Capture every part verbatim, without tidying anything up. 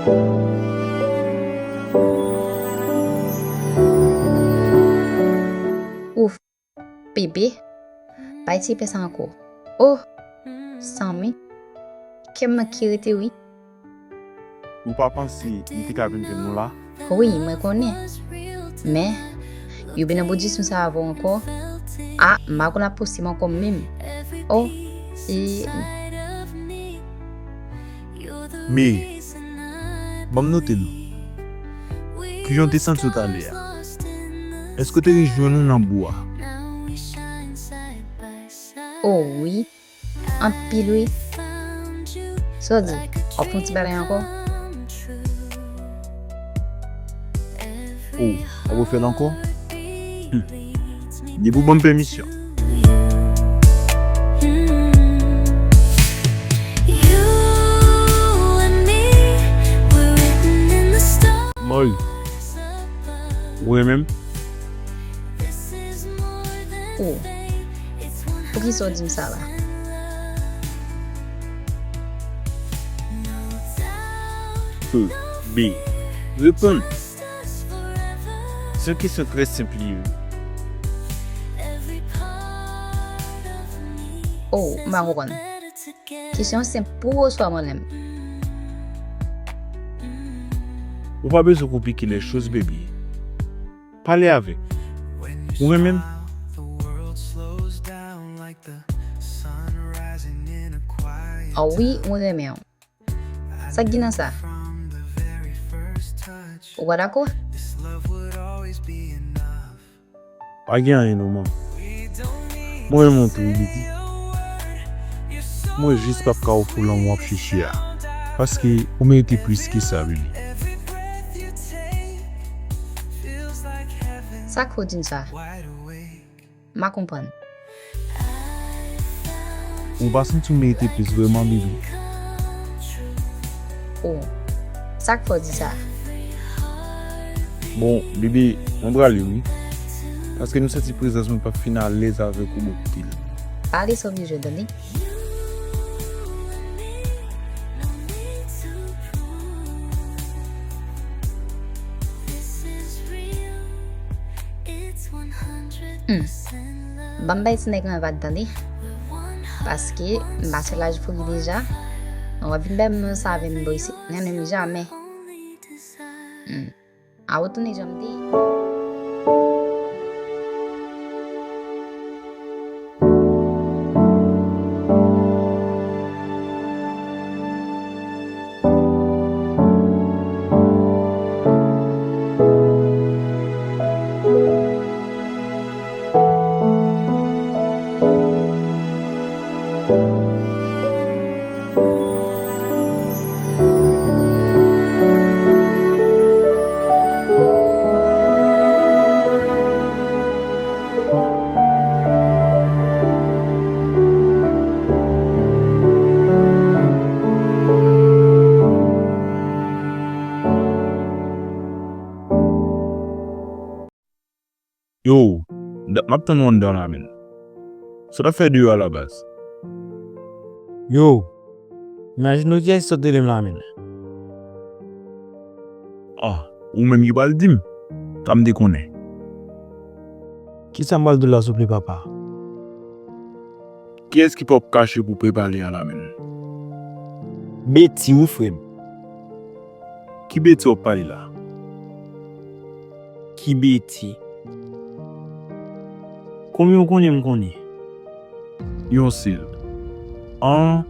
Ouf, bebe, bay ti pè sa ankò. Oh, Samy, kè m nan ki rete wi. Ou pa panse li te ka vin jwenn nou la? Wi, mwen konnen. Men, yo vin nan bout jisyon sa avè w ankò. A, m pa konn ap posib ankò menm. Oh, e. Men, ban m note non. Kijan w te santi w talè a? Èske w te rive jwenn nou nan bou a? Oh, wi. Anpil wi. Sa w di? W ap fè yon ti bagay ankò? Oh, w ap refè l ankò? Hmm. Depi w ban m pèmisyon. Molly, ou renmen m? Oh. Poukisa w di m sa la? P B, reponn. Se yon kesyon trè senp li ye. Oh, m pa konprann. Kesyon an senp pou ou oswa mwen menm? Ou pa bezwen konplike les choses, baby. Pale avè m. Ou renmen m? A wi, mwen renmen w. Sa k gen nan sa? Ou pa dakò? Pa gen anyen non, man. Mwen renmen w tou wi, baby. Mwen jis p ap ka ofri w lanmou w ap chèche a. Paske ou merite plis ke sa, baby. Sa k fè w di m sa? M pa konprann. Ou pa santi w merite plis vrèman, bebe? Oh, sa k fè w di sa? Bon, bebe, mwen prale wi. Paske m santi prezans mwen p ap fin alèz avèk ou bò kote l. Pale sa w bezwen, tande. Hmm. Ban m bay ti nèg lan vag tande. Paske m pase laj pou li deja. Mwen w ap vin bay moun sa avè m bò isit. Nan menm jamè. Hmm. A retounen jan m te ye. Yo, dat m ap tann ou anndan la, menn. Sa w t ap fè deyò a la baz? Yo, imajine w kiyès ki sot rele m la, menn. Ah, ou menm ki pral di m? Sa m te konnen. Kisa m pral di w la, souple, papa? Kiyès ki p ap kache pou pre pale a la, menn? Beti, wi, frè m. Ki Beti w ap pale la? Ki Beti? Konbyen w konnen m konnen? Yon sèl. An,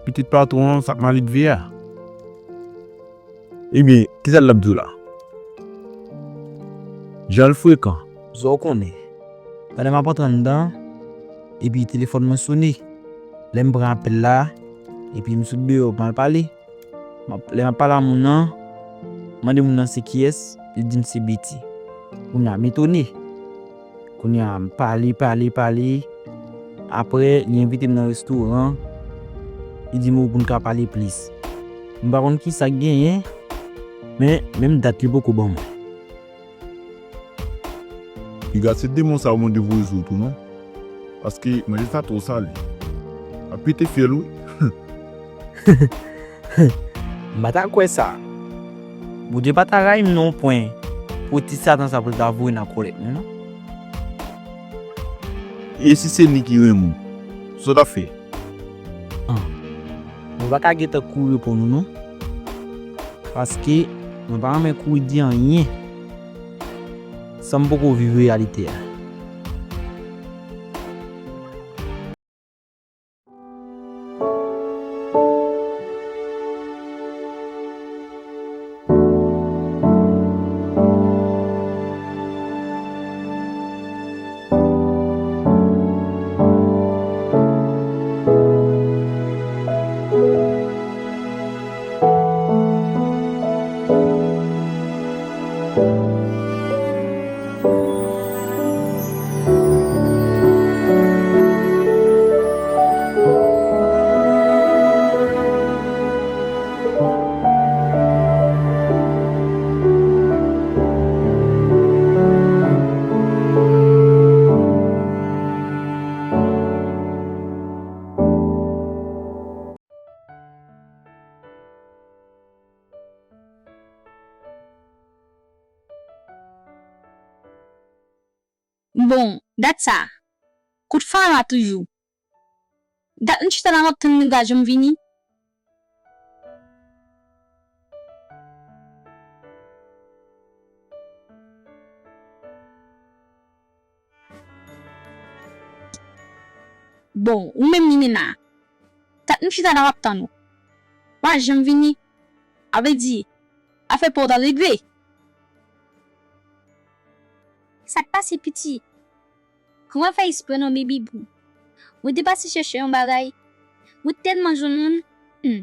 pitit patwon an, sa k mal elve a. Ebyen, kisa l ap di w la? Jan l frekan. Sa w konnen. Pandan m ap antre anndan, epi telefòn mwen sone. Lè m pran apèl la, epi m sot deyò, m al pale. M ap, lè m ap pale a moun nan, m mande moun nan se kiyès, li di m se Beti. Kounye a, m etone. Kounye a, m pale, pale, pale. Apre, li envite m nan restoran. Li di m, "Ou pou n ka pale plis." M pa konn kisa k genyen, men menm dat li poko ban mwen. Piga se demon sa yo mande voye sou ou tou non. Paske manje sa twò sale. Ap pete fyèl wi. M pa ta kwè sa. Bondye pa ta rayi m nan yon pwen pou ti Satan sa pou l ta voye nan kòlèt mwen, non. E si se li ki renmen w, sa w t ap fè? An, mwen pa ka gentan kouri reponn ou non. Paske mwen pa renmen kouri di anyen san m poko viv reyalite a. Bon, dat sa. Kout fara toujou. Dat m chita la m ap tann li pa janm vini. Bon, ou menm Limena, dat m chita la m ap tann ou. Pa janm vini. A vle di, afè pa w ta regle. Sa k pase piti? Kòman fè espre non baby boo? Mwen te pase chèche yon bagay. Mwen tèlman jwenn moun. Hmm.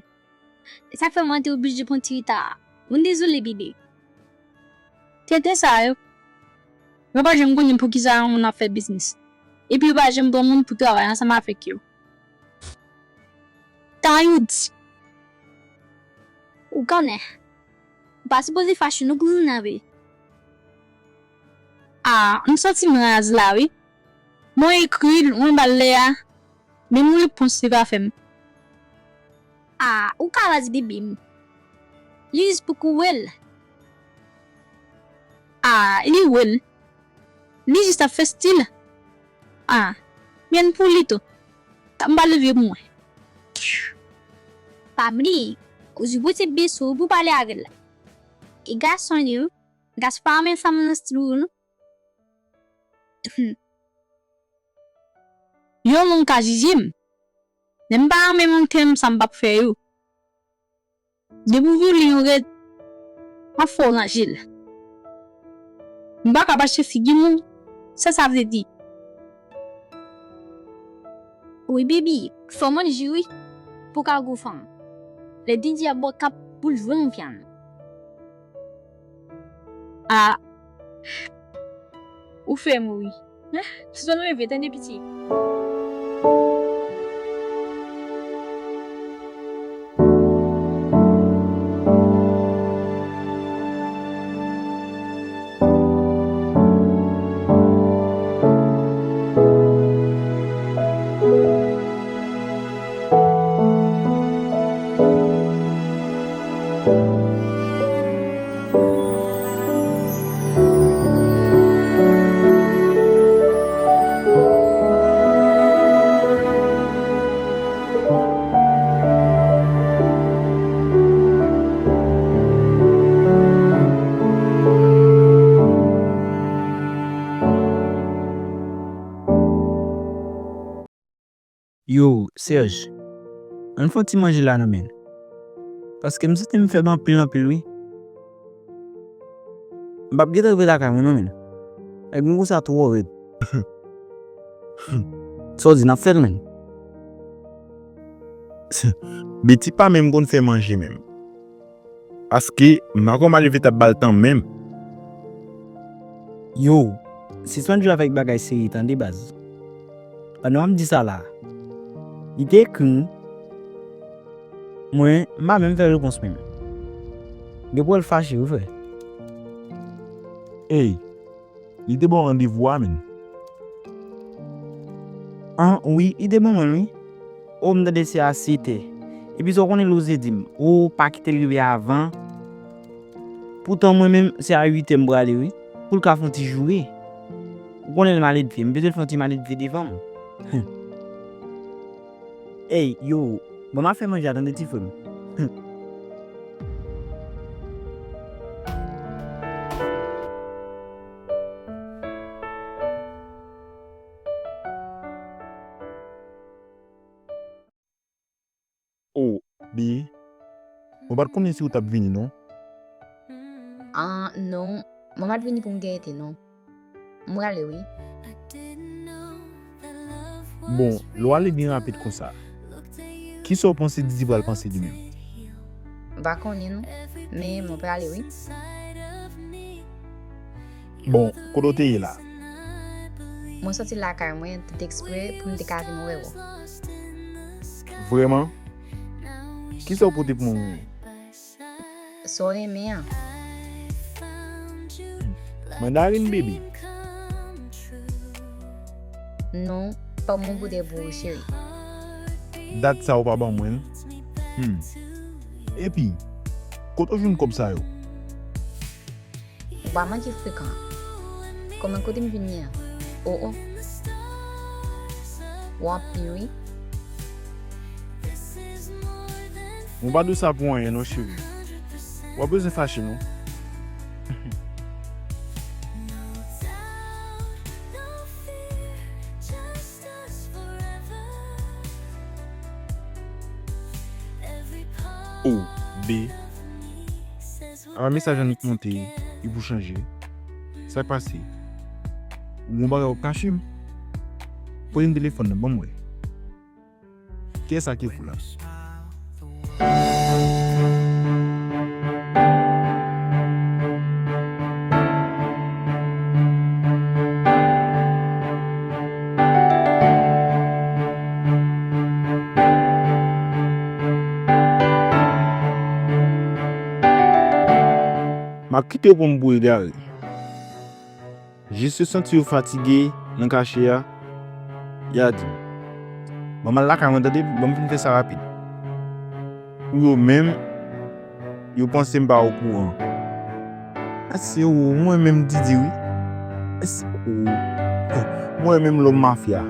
E sa k fè mwen te oblije pran ti reta a. Mwen dezole baby. Tenten sa yo. Yo pa janm konnen poukisa yon moun ap fè biznis. Epi yo pa janm pran moun pou travay ansanm avèk yo. Tayouti. Ou konnen. Ou pa sipoze fache non kouzin nan vre. Ah, m santi m raz la wi. Mwen ekri l, mwen ba l lè a, menm yon repons li pa fè m. Ah, ou ka raz bebe m. Li jis poko wè l. Ah, li wè l. Li jis ap fè stil. Ah, men pou li tou. Tann m pale vye pou mwen. Pa bliye, ou sipoze bese w pou pale avè l. E gason li wi, gason pa renmen fanm nan stil ou non. Yon moun ka jije m, men m pa renmen moun ki fè m sa m p ap fè yo. Depi w vle yon rèd, m ap fè w ranje l. M pa ka mache figi m, sa sa vle di. Wi baby, fò manje wi, pou ka gwo fanm. Lè Didi ap bò kap pou l jwenn yon vyann. Ah, ou fè m ri. Sezon reve, tande piti. Yo, Serge, ann fè yon ti manje la non menn. Paske m santi m fèb anpil anpil wi. M p ap gentan rive lakay mwen non menn. Nèg mwen konsa twò rèd. Sa w di n ap fè l menn? Beti pa menm konn fè manje menm. Paske m pa konn manje vit ap ba l tan menm. Yo, sispann jwe avèk bagay serye tande baz. Pandan w ap di sa la, li te ekri m, mwen m pa menm fè repons menm. Gen pou wè l fache wi frè. Ey, li te ba w randevou a menn. An wi, li te ban mwen l wi. O m tande se a sèt è. Epi sa w konnen Louze di m, o pa kite l rive avan. Poutan mwen menm, se a uit è m prale, wi. Pou l ka fè yon ti joure. Ou konnen l maledve, m bezwen l fè yon ti maledve devan m. Ey, yo, ban m al fè manje a, tande, ti frè m. Oh, Bi, mwen pa t konnen si w t ap vini, non. Ah, non. Mwen pa t vini pou m gete, non. M prale, wi. Bon, lè w ale byen rapid konsa, kisa w panse Didi pral panse li menm? M pa konnen, non. Men mwen prale, wi. Bon, kote w te ye la? Mwen soti lakay mwen tout eksprè pou m te ka vin wè w. Vrèman? Kisa w pote pou mwen? Sa w renmen an. Mandarin, bebe. Non, pa m gon pote pou ou, cheri. Dat sa ou pa ban mwen l? Hmm. Epi, kote w jwenn kòb sa yo? Ou pa manke frekan. Kòman kote m vin ye an? O, o. Ou anpil, wi. Mwen pa di w sa pou anyen non, cheri. W ap bezwen fache non. O, B. Apa mesaj Annik monte, li pou chanje. Sa k pase? Ou gon bagay w ap kache m? Pote m telefòn nan, ban m wè. Kiyès sa ki pou la? M ap kite w pran m pou egare. Jis yo santi yo fatige nan kache a, y a di m, ban m al lakay mwen tande, ban m fin fè sa rapid. Pou yo menm, yo panse m pa okouran. Èske ou, mwen menm Didi wi. Èske ou, mwen menm lòm mafya.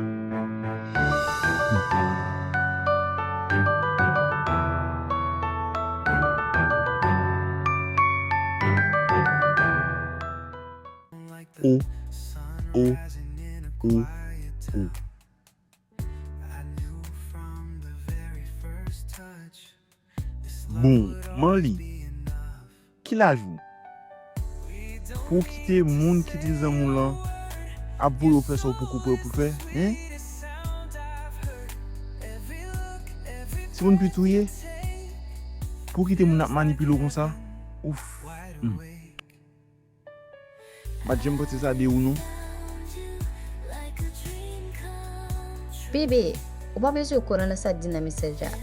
O, o, o, o. Bon, Marly, ki laj ou? Pou w kite moun ki te zanmi w lan ap voye w fè sa w poko prè pou fè, en? Se moun pito w ye? Pou w kite moun ap manipile w konsa? Ouf. Hmm. M pa t janm panse sa de ou non. Bebe, ou pa bezwen kwè nan sa k di nan mesaj la.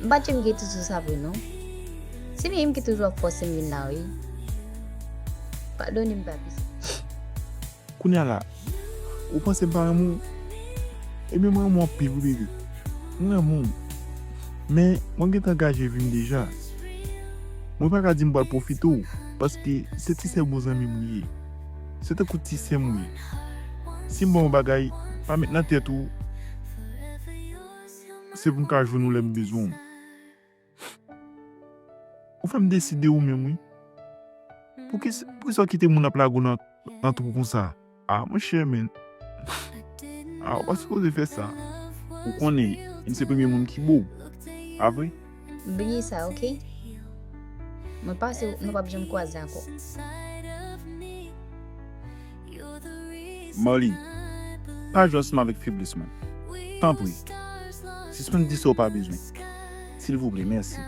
M pa t janm gen toujou sa vre non. Se li menm ki toujou ap fòse m vin la wi. Padone m papi. Kounye a la, ou panse m pa renmen w? Ebyen m renmen w anpil wi bebe. M renmen w. Men mwen gentan angaje vi m deja. Mwen pa ka di m pral pwofite w, paske se ti sè bon zanmi m ou ye. Se tankou ti sè m ou ye. Si m ba w yon bagay, pa met nan tèt ou se pou m ka jwenn ou lè m bezwen w. Ou fè m deside ou menm wi. Poukisa, poukisa w kite moun ap lage w nan, nan twou konsa? Ah, monchè, men. Ah, ou pa sipoze fè sa. Ou konnen, m se premye moun ki bo w. Pa vre? Bliye sa, oke? Mwen panse nou p ap janm kwaze ankò. Marly, pa jwe ansanm avèk feblès mwen. Tanpri, sispann di sa w pa bezwen. Silvouplè, mèsi.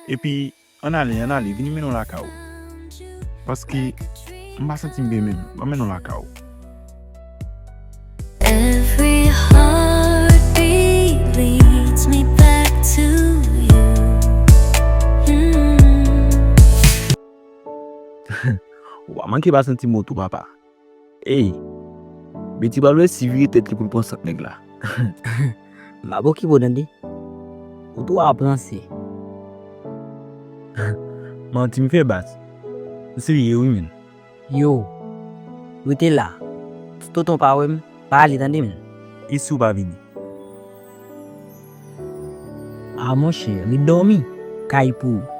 Epi, ann ale, ann ale, vini mennen w lakay ou. Paske m pa santi m byen menm. Ban m mennen w lakay ou. Every heartbeat leads me back to you. Mm. Ou pa manke pa santi mo tou, papa. Ey, Betty pral resi vire tèt li pou l pran sant nèg la. M ap okipe w tande. Ou twò ap ranse. Manti m fè baz. M serye wi menn. Yo, rete la. Si tonton pa wè m, pa ale tande menn. E si w pa vini? A monchè, ret dòmi. Kay pou ou.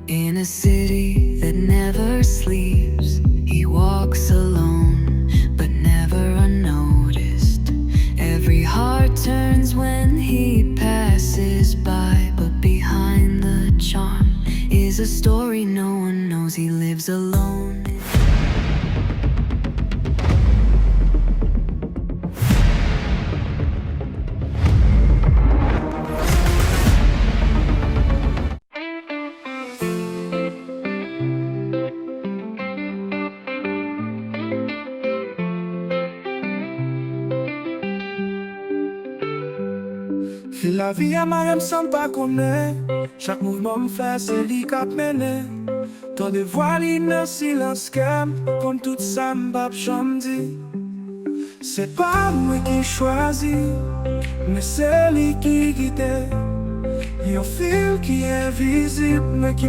In a city that never sleeps, he walks alone, but never unnoticed. Every heart turns when he passes by, but behind the charm is a story no one knows. He lives alone. Lavi a mare m san m pa konnen. Chak mouvman m fè, se li k ap mennen. Tande vwa li nan silans kè m, konn tout sa m p ap janm di. Se pa mwen ki chwazi, men se li ki gide. Yon fil ki envizib, men ki